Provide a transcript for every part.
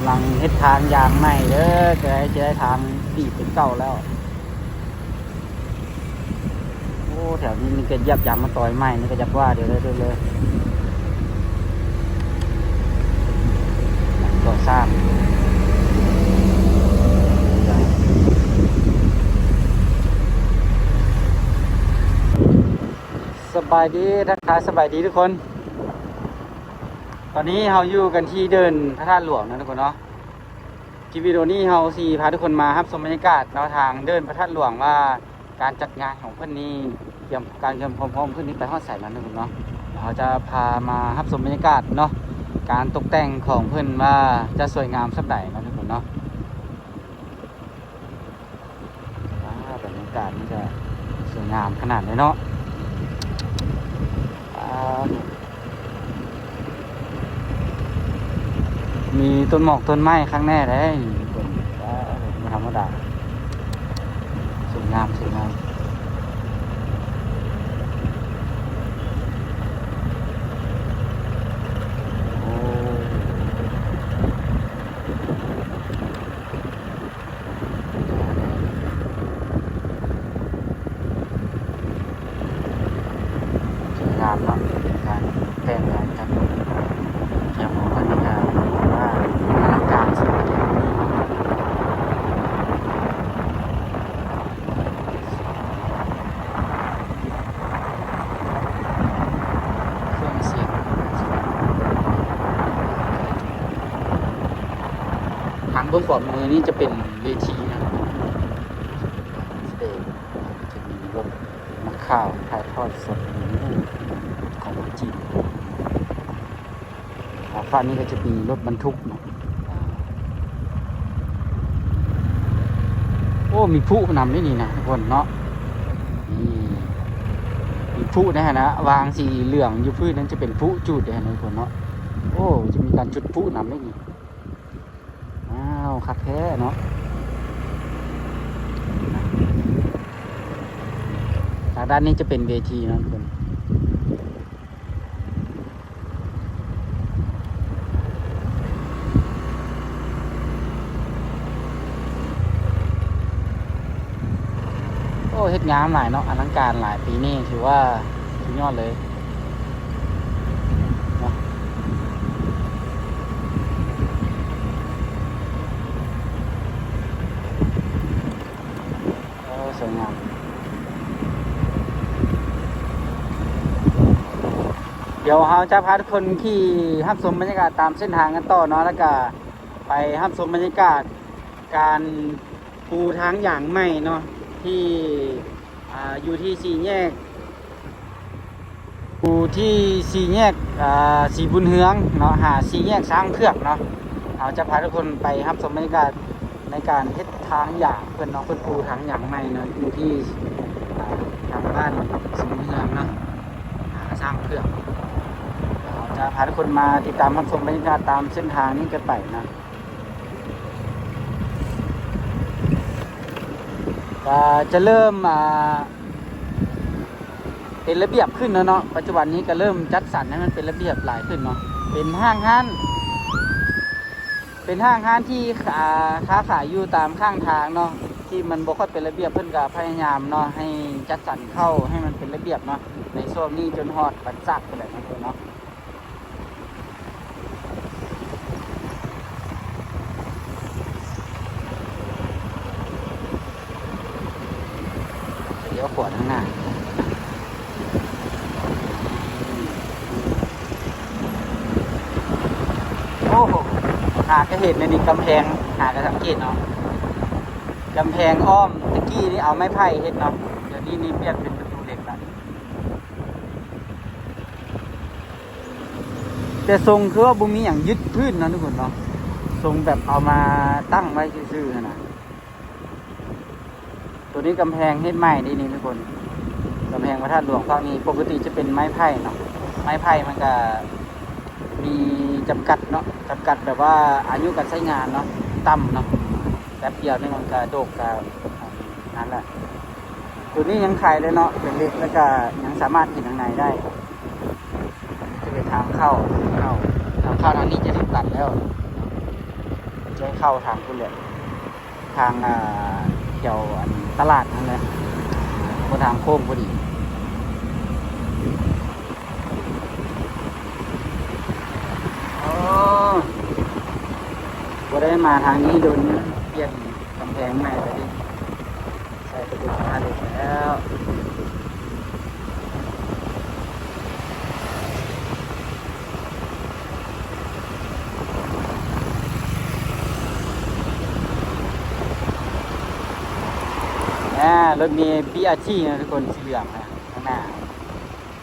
ລັງເຮັດທາງຢາງໃໝ່ເດີ ຈະໄດ້ ຈະໄດ້ທາງດີເປັນເກົ່າແລ້ວ. ໂອ້ ແຖວນີ້ມີແຕ່ຢຽບຢາງມາຕອຍໃໝ່ ນີ້ກໍຢາກວ່າເດີ ເດີ ເດີ ເດີ ກໍ່ສ້າງ. ສະບາຍດີ ທັກທາຍສະບາຍດີທຸກຄົນ. ຕອນນີ້ເຮົາຢູ່ກັນທີ່ເດີ່ນພະທາດຫຼວງນະທຸກຄົນເນາະ. ຄລິບວິດີໂອນີ້ເຮົາຊິພາທຸກຄົນມາຮັບຊົມບັນຍາກາດເນາະ ທາງເດີ່ນພະທາດຫຼວງ ວ່າການຈັດງານຂອງເພິ່ນນີ້ ກຽມ ການກຽມຄວາມພ້ອມເພິ່ນນີ້ໄປຮອດໃສແລ້ວນະທຸກຄົນເນາະ. ດຽວເຮົາຈະພາມາຮັບຊົມບັນຍາກາດເນາະ ການຕົກແຕ່ງຂອງເພິ່ນວ່າຈະສວຍງາມສ່ຳໃດນະທຸກຄົນເນາະ. ອາ ບັນຍາກາດມັນຈະສວຍງາມຂະໜາດໃດເນາະ. ອາ ມີຕົ້ນໝອກຕົ້ນໄມ້ຄັກແນ່ເດ້ ນີ້ທຸກຄົນ. ອາ ບໍ່ທຳມະດາ ສວຍງາມ ສວຍງາມ. ໂອ້ ສວຍງາມເນາະ ການແຕ່ງການຈັດແຈງຂອງເພິ່ນນີ້ກໍຖືວ່າອະລັງການສຸດ. ເຄື່ອງສຽງ ທາງເບື້ອງຂວາມືນີ້ຈະເປັນເວທີນະ ສະເຕຈ ຈະມີລົດນັກຂ່າວຖ່າຍທອດສົດ ຂອງຈີນ. ອາ ຝັ່ງນີ້ກໍຈະມີລົດບັນທຸກເນາະ. ໂອ້ ມີພລຸນຳເດ້ນີ້ນະທຸກຄົນເນາະ. ນີ້ ມີພລຸໃນຫັ້ນນະ ວາງສີເຫຼືອງຢູ່ພື້ນນັ້ນຈະເປັນພລຸຈູດເດ້ນະທຸກຄົນເນາະ. ໂອ້ ຈະມີການຈຸດພລຸນຳເດ້ນີ້. ວ້າວ ຄັກແທ້ເນາະ. ທາງດ້ານນີ້ຈະເປັນເວທີເນາະທຸກຄົນ. ໂອ້ ເຮັດງາມຫຼາຍເນາະ ອະລັງການຫຼາຍ ປີນີ້ຖືວ່າສຸດຍອດເລີຍເນາະ. ໂອ້ ສວຍງາມ. ດຽວເຮົາຈະພາທຸກຄົນຂີ່ຮັບຊົມບັນຍາກາດຕາມເສັ້ນທາງກັນຕໍ່ເນາະ ແລ້ວກະໄປຮັບຊົມບັນຍາກາດການປູທາງຢາງໃໝ່ເນາະ ທີ່ ອ່າ ຢູ່ທີ່ສີ່ແຍກ ຢູ່ທີ່ສີ່ແຍກ ອ່າ ສີບຸນເຮືອງເນາະ ຫາສີ່ແຍກຊ້າງເຜືອກເນາະ. ເຮົາຈະພາທຸກຄົນໄປຮັບຊົມບັນຍາກາດໃນການເຮັດທາງຢາງເພິ່ນເນາະ ເພິ່ນປູທາງຢາງໃໝ່ເນາະ ຢູ່ທີ່ ອ່າ ທາງບ້ານສີບຸນເຮືອງເນາະ ຫາຊ້າງເຜືອກ. ເຮົາຈະພາທຸກຄົນມາຕິດຕາມຮັບຊົມບັນຍາກາດຕາມເສັ້ນທາງນີ້ກັນໄປເນາະ. ກໍຈະເລີ່ມ ອ່າ ເປັນລະບຽບຂຶ້ນແລ້ວເນາະ. ປັດຈຸບັນນີ້ກໍເລີ່ມຈັດສັນໃຫ້ມັນເປັນລະບຽບຫຼາຍຂຶ້ນເນາະ. ເປັນຫ້າງຮ້ານ ເປັນຫ້າງຮ້ານທີ່ ອ່າ ຄ້າຂາຍຢູ່ຕາມຂ້າງທາງເນາະ ທີ່ມັນບໍ່ຄ່ອຍເປັນລະບຽບ ເພິ່ນກໍພະຍາຍາມເນາະ ໃຫ້ຈັດສັນເຂົ້າໃຫ້ມັນເປັນລະບຽບເນາະ ໃນຊ່ວງນີ້ຈົນຮອດວັນຈັກພຸ້ນແຫຼະເນາະ. ລ້ຽວຂວາທາງໜ້າ. ໂອ້ໂຫ ຫາກະເຫັນອັນນີ້ ກຳແພງ ຫາກະສັງເກດເນາະ ກຳແພງອ້ອມ. ແຕ່ກີ້ນີ້ເອົາໄມ້ໄຜ່ເຮັດເນາະ ດຽວນີ້ນີ້ປ່ຽນເປັນປະຕູເຫຼັກລະ. ແຕ່ຊົງຄືວ່າບໍ່ມີຫຍັງຍຶດພື້ນເນາະທຸກຄົນເນາະ ຊົງແບບເອົາມາຕັ້ງໄວ້ຊື່ໆຫັ້ນນະ. ໂຕນີ້ກຳແພງເຮັດໃໝ່ເດ້ນີ້ທຸກຄົນ ກຳແພງພະທາດຫຼວງຝັ່ງນີ້ ປົກກະຕິຈະເປັນໄມ້ໄຜ່ເນາະ ໄມ້ໄຜ່ມັນກະມີຈຳກັດເນາະ ຈຳກັດແບບວ່າອາຍຸການໃຊ້ງານເນາະ ຕ່ຳເນາະ ແປັບດຽວນີ້ມັນກະໂດກ ກະນັ້ນແຫຼະ. ໂຕນີ້ຍັງຂາຍໄດ້ເນາະ ເປັນເຫຼັກ ແລ້ວກະຍັງສາມາດເຫັນທາງໃນໄດ້. ຈະເປັນທາງເຂົ້າ ເຂົ້າ ທາງເຂົ້າທາງນີ້ຈະຖືກຕັດແລ້ວ. ໄດ້ເຂົ້າທາງພຸ້ນແຫຼະ ທາງ ອ່າ ແຖວ ອັນ ຕະຫຼາດຫັ້ນແຫຼະ ບໍ່ ທາງໂຄ້ງພໍດີ. ອໍ ບໍ່ໄດ້ມາທາງນີ້ດົນ ປ່ຽນກຳແພງໃໝ່ແລ້ວເດ້. ໃສ່ປະຕູໜ້າເຫຼັກແລ້ວ. ອາ ລົດເມບີອາທີນະທຸກຄົນ ສີເຫຼືອງນະ ຂ້າງໜ້າ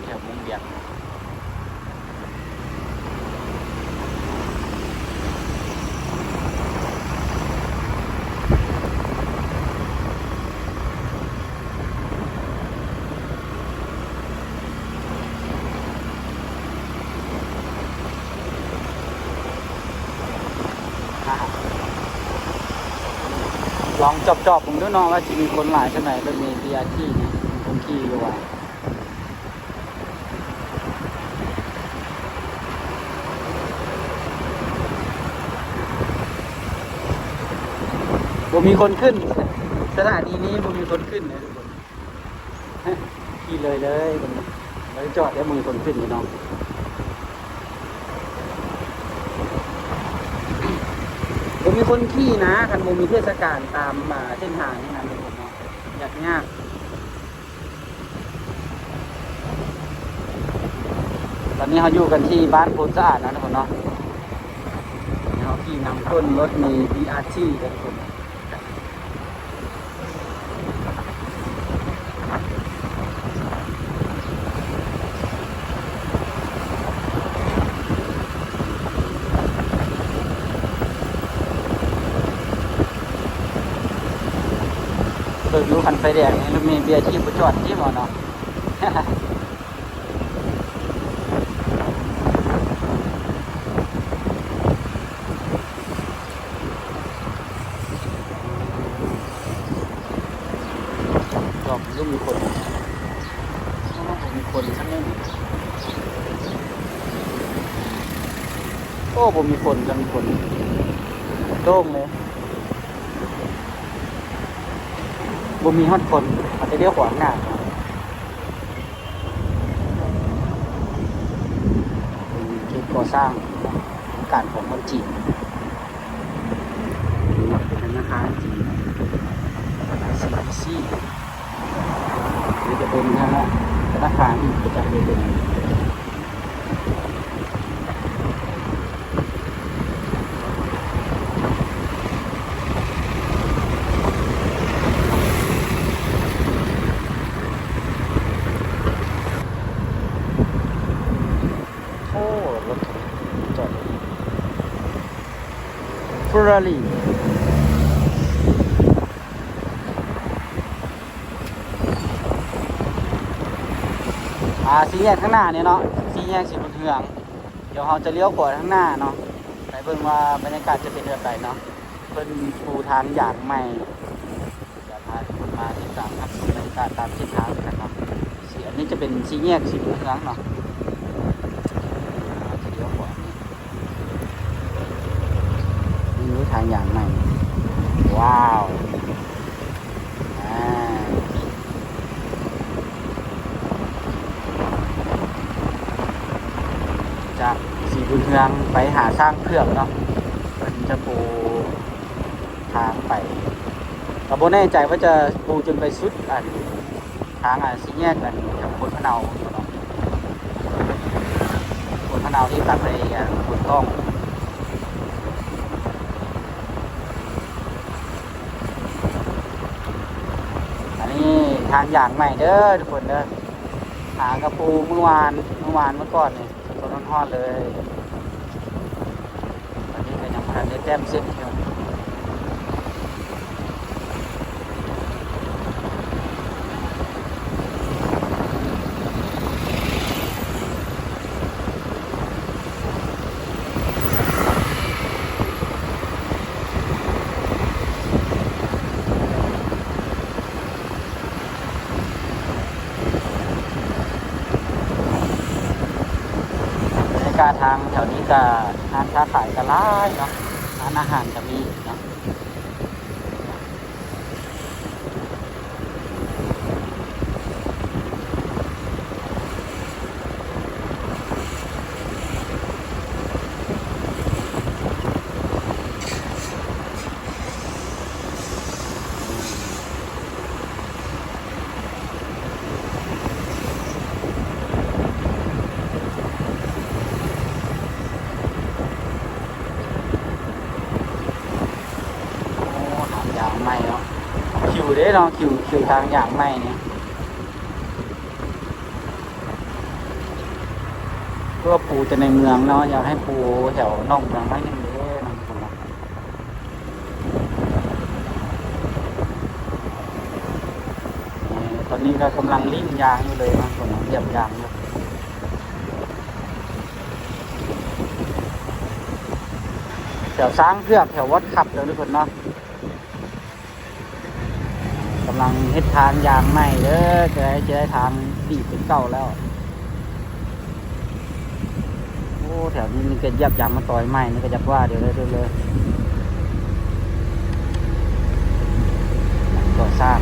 ແຖວວົງວຽງ. ລອງຈອບໆເບິ່ງດູເນາະ ວ່າຊິມີຄົນຫຼາຍສ່ຳໃດ ລົດເມບີອາທີນີ້ ມີຄົນຂີ່ຢູ່ບໍ່? ບໍ່ມີຄົນຂຶ້ນ ສະຖານີນີ້ບໍ່ມີຄົນຂຶ້ນເລີຍທຸກຄົນ ຂີ່ເລີຍເລີຍ ບໍ່ໄດ້ຈອດ ແຕ່ບໍ່ມີຄົນຂຶ້ນເລີຍເນາະ. ບໍ່ມີຄົນຂີ່ນະ ຄັນບໍ່ມີເທດສະການຕາມ ອ່າ ເສັ້ນທາງນີ້ນະທຸກຄົນເນາະ ຍາກຍາກ. ຕອນນີ້ເຮົາຢູ່ກັນທີ່ບ້ານໂພນສະອາດນະທຸກຄົນເນາະ ເຮົາຂີ່ນຳຕົ້ນລົດເມບີອາທີກັນທຸກຄົນ. ເບິ່ງດູ ຄັນໄຟແດງນີ້ ລົດເມບີອາທີບໍ່ຈອດຕິ ບໍ່ເນາະ? ດອກ ບໍ່ມີຄົນ ບໍ່ມີຄົນຊັ້ນເລີຍ. ໂອ້ ບໍ່ມີຄົນ ບໍ່ມີຄົນ ໂລ່ງເລີຍ ບໍ່ມີຮອດຄົນ ເຮົາຈະລ້ຽວຂວາຂ້າງໜ້າ. ເປັນເຂດກໍ່ສ້າງ ໂຄງການຂອງຄົນຈີນ ເປັນທະນາຄານຈີນ ຊີບີຊີ ຫຼືຈະເປັນທະນາຄານອີກ ປະຈຳຢູ່ເປັນ ໂອ້ ລົດຈອດ ເຟີຣາຣີ. ອ່າ ສີ່ແຍກທາງໜ້ານີ້ເນາະ ສີ່ແຍກສີບຸນເຮືອງ. ດຽວເຮົາຈະລ້ຽວຂວາທາງໜ້າເນາະ ໄປເບິ່ງວ່າບັນຍາກາດຈະເປັນແບບໃດເນາະ. ເພິ່ນປູທາງຢາງໃໝ່ ດຽວພາທຸກຄົນມາຕິດຕາມຮັບຊົມບັນຍາກາດຕາມເສັ້ນທາງກັນເນາະ. ສີ່ ອັນນີ້ຈະເປັນສີ່ແຍກສີບຸນເຮືອງເນາະ ເຮົາຈະລ້ຽວຂວານີ້ ນີ້ທາງຢາງໃໝ່ ວ້າວ. ອ່າ ຈາກສີບຸນເຮືອງໄປຫາຊ້າງເຜືອກເນາະ ເພິ່ນຈະປູທາງໄປ ກໍບໍ່ແນ່ໃຈວ່າຈະປູຈົນໄປສຸດ ອັນ ທາງ ອັນ ສີ່ແຍກ ອັນ ແຖວໂພນພະເນົາເນາະ ໂພນພະເນົາທີ່ຕັດໄປ ອັນ ໂພນຕ້ອງ. ອັນນີ້ທາງຢາງໃໝ່ເດີທຸກຄົນເດີ ຫາກະປູມື້ວານ ມື້ວານມື້ກ່ອນນີ້ ສົດໆຮ້ອນໆເລີຍ. ອັນນີ້ກໍຍັງບໍ່ທັນໄດ້ແຕ້ມເສັ້ນຢູ່. ບັນຍາກາດທາງແຖວນີ້ກະຮ້ານຄ້າຂາຍກະຫຼາຍເນາະ. ຮ້ານອາຫານກໍມີເນາະ. ໂອ້ ທາງຢ່າງໃໝ່ເນາະ ຄິວເດ້ເນາະ ຄິວ ຄິວທາງຢ່າງໃໝ່ນີ້ ເພື່ອປູແຕ່ໃນເມືອງເນາະ ຢາກໃຫ້ປູແຖວນອກເມືອງໜ້ອຍໜຶ່ງເດ້ເນາະ. ເອີ ຕອນນີ້ກໍກຳລັງຫຼິ້ນຢາງຢູ່ເລີຍເນາະ ກຳລັງຢຽບຢາງຢູ່ ແຖວຊ້າງເຜືອກ ແຖວວອດຄັບເດີທຸກຄົນເນາະ ກຳລັງເຮັດທາງຢາງໃໝ່ເດີ ຈະໄດ້ ຈະໄດ້ທາງດີຂຶ້ນເກົ່າແລ້ວ. ໂອ້ ແຖວນີ້ມີແຕ່ຢຽບຢາງມາຕອຍໃໝ່ ນີ້ກໍຢາກວ່າເດີເລີຍ ເດີເລີຍ ກໍ່ສ້າງ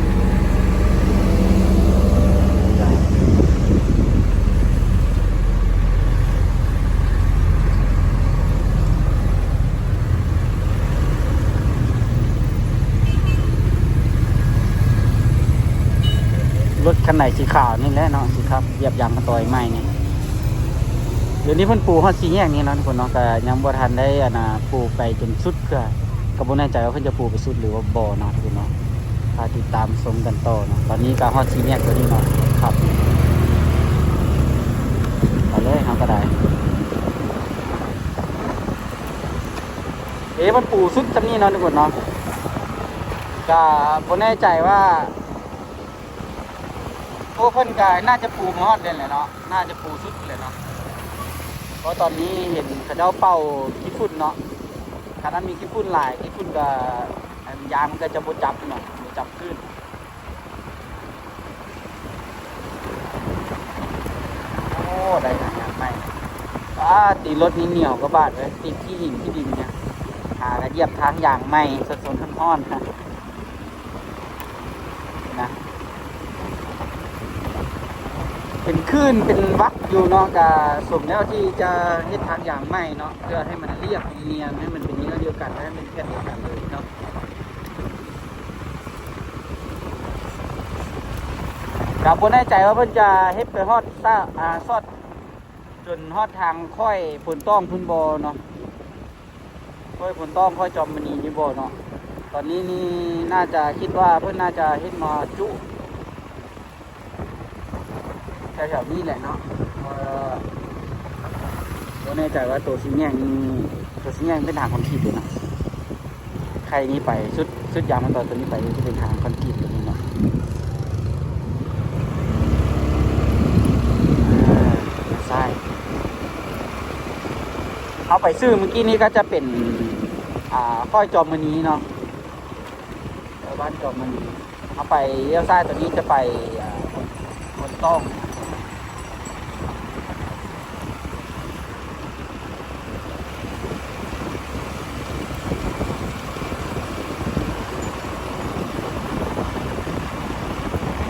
ລົດຄັນໃດສີຂາວນີ້ແຫຼະເນາະ ສີຂາວ ຢຽບຢາງມາຕອຍໃໝ່ນີ້. ດຽວນີ້ເພິ່ນປູຮອດສີ່ແຍກນີ້ເນາະທຸກຄົນເນາະ ກໍຍັງບໍ່ທັນໄດ້ ອັນນ່າ ປູໄປຈົນສຸດເທື່ອ ກໍບໍ່ແນ່ໃຈວ່າເພິ່ນຈະປູໄປສຸດຫຼືວ່າບໍ່ເນາະທຸກຄົນເນາະ. ຖ້າຕິດຕາມຊົມກັນຕໍ່ເນາະ ຕອນນີ້ກໍຮອດສີ່ແຍກຕົວນີ້ເນາະ ຄັບ ໄປເລີຍເຮົາກໍໄດ້. ເອີ ມັນປູສຸດຊ່ຳນີ້ເນາະທຸກຄົນເນາະ ກະບໍ່ແນ່ໃຈວ່າ ໂອ້ ເພິ່ນກະໜ້າຈະປູມາຮອດເດແຫຼະເນາະ ໜ້າຈະປູສຸດພຸ້ນແຫຼະເນາະ ເພາະຕອນນີ້ເຫັນເຂົາເຈົ້າເປົ່າຂີ້ຝຸ່ນເນາະ ຄັນມັນມີຂີ້ຝຸ່ນຫຼາຍ ຂີ້ຝຸ່ນກະ ອັນ ຢາງມັນກະຈະບໍ່ຈັບເນາະ ບໍ່ຈັບຄື້ນ. ໂອ້ ໄດ້ທາງຍ່າງໃໝ່ ອ້າ ຕີນລົດນີ້ໜຽວກວ່າບາດເວີຍ ຕິດຂີ້ຫີນຂີ້ດິນນີ້ ຫາກະຢຽບທາງຍ່າງໃໝ່ ສົດໆຮ້ອນໆນະ ເປັນຄື້ນເປັນວັກຢູ່ເນາະ ກະສົມແລ້ວທີ່ຈະເຮັດທາງຍ່າງໃໝ່ເນາະ ເພື່ອໃຫ້ມັນລຽບໃຫ້ນຽນ ໃຫ້ມັນເປັນເນື້ອດຽວກັນ ໃຫ້ມັນແຜ່ນດຽວກັນເລີຍເນາະ. ກໍບໍ່ແນ່ໃຈວ່າເພິ່ນຈະເຮັດໄປຮອດ ອາ ຊອດຈົນຮອດທາງຄ້ອຍໂພນຕ້ອງພຸ້ນບໍ່ເນາະ ຄ້ອຍໂພນຕ້ອງ ຄ້ອຍຈອມມະນີນີ້ບໍ່ເນາະ. ຕອນນີ້ນີ້ໜ້າຈະ ຄິດວ່າເພິ່ນໜ້າຈະເຮັດມາຈຸ ແຖວໆນີ້ແຫຼະເນາະ ເອີ ບໍ່ແນ່ໃຈວ່າໂຕສີ່ແຍກນີ້ ໂຕສີ່ແຍກເປັນທາງຄອນກຣີດເດ້ເນາະ ໄຄນີ້ໄປສຸດ ສຸດຢາງມາຕໍ່ໂຕນີ້ໄປຈະເປັນທາງຄອນກຣີດໂຕນີ້ເນາະ ອາ ຊ້າຍ ເຮົາໄປຊື່ມື້ກີ້ນີ້ກໍຈະເປັນ ອາ ຄ້ອຍຈອມມະນີເນາະ ແຖວບ້ານຈອມມະນີ. ເຮົາໄປລ້ຽວຊ້າຍ ຕົວນີ້ຈະໄປ ເອີ ໂພນ ໂພນຕ້ອງ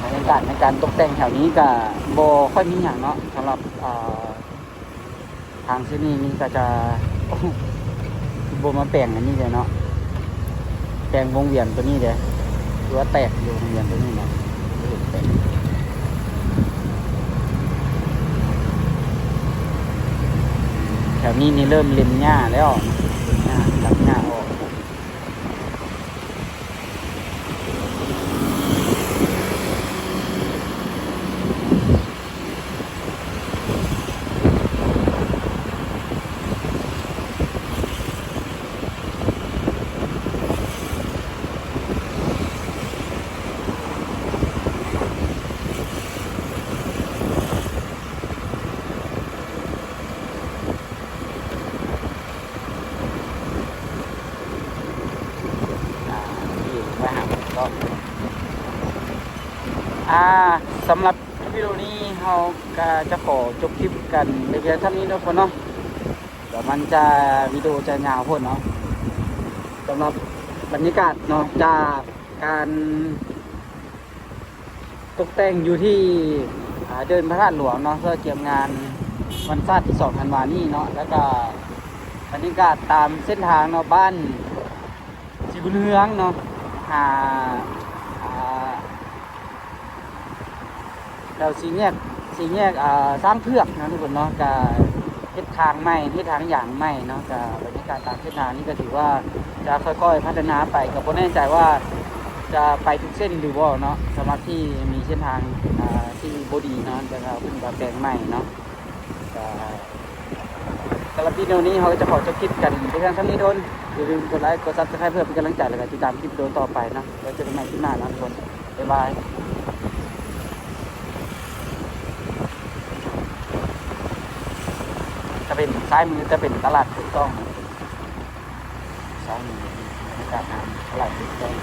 ບັນຍາກາດໃນການຕົກແຕ່ງແຖວນີ້ກະບໍ່ຄ່ອຍມີຫຍັງເນາະ ສຳລັບ ເອີ ທາງເສັ້ນນີ້ນີ້ກໍຈະ ໂອ້ ຄືບໍ່ມາແປງອັນນີ້ເດເນາະ ແປງວົງວຽນຕົວນີ້ເດ ຄືວ່າແຕກຢູ່ ວົງວຽນຕົວນີ້ເນາະ ແຕກ ແຖວນີ້ນີ້ເລີ່ມເລັມຫຍ້າແລ້ວ ເລັມຫຍ້າ ຕັດຫຍ້າອອກ. ອ່າ ຢູ່ມາຫາເກາະ ອ່າ ສຳລັບວິດີໂອນີ້ເຮົາກະຈະຂໍຈົບຄລິບກັນໄປພຽງເທົ່ານີ້ເນາະ ທຸກຄົນເນາະ ດຽວມັນຈະ ວິດີໂອຈະຍາວໂພດເນາະ. ສຳລັບບັນຍາກາດເນາະ ຈາກການຕົກແຕ່ງຢູ່ທີ່ ອ່າ ເດີ່ນພະທາດຫຼວງເນາະ ເພື່ອກຽມງານວັນຊາດທີສອງທັນວານີ້ເນາະ ແລ້ວກໍບັນຍາກາດຕາມເສັ້ນທາງເນາະ ບ້ານສີບຸນເຮືອງເນາະ ຫາ ອ່າ ແຖວສີ່ແຍກ ສີ່ແຍກ ອ່າ ຊ້າງເຜືອກເນາະທຸກຄົນເນາະ ກະເຮັດທາງໃໝ່ ເຮັດທາງຢາງໃໝ່ເນາະ ກະບັນຍາກາດຕາມເສັ້ນທາງນີ້ກະຖືວ່າຈະຄ່ອຍໆພັດທະນາໄປ ກະບໍ່ແນ່ໃຈວ່າຈະໄປທຸກເສັ້ນຫຼືບໍ່ເນາະ ສຳລັບທີ່ມີເສັ້ນທາງ ອ່າ ທີ່ບໍ່ດີເນາະ ແຕ່ກະເພິ່ນກະແປງໃໝ່ເນາະ ກະ ສຳລັບວິດີໂອນີ້ເຮົາກໍຈະຂໍຈົບຄລິບກັນໄປພຽງສ່ຳນີ້ທຸກຄົນ. ຢ່າລືມກົດໄລ ກົດ Subscribe ເພື່ອເປັນກຳລັງໃຈ ແລ້ວກໍຕິດຕາມຄລິບວິດີໂອຕໍ່ໄປເນາະ. ແລ້ວເຈີກັນໃໝ່ຄລິບໜ້າເນາະທຸກຄົນ. ບາຍບາຍ. ຈະເປັນ ຊ້າຍມືຈະເປັນຕະຫຼາດເບຕອງ. ຊ້າຍມື ບັນຍາກາດ ຕະຫຼາດເບຕອງ.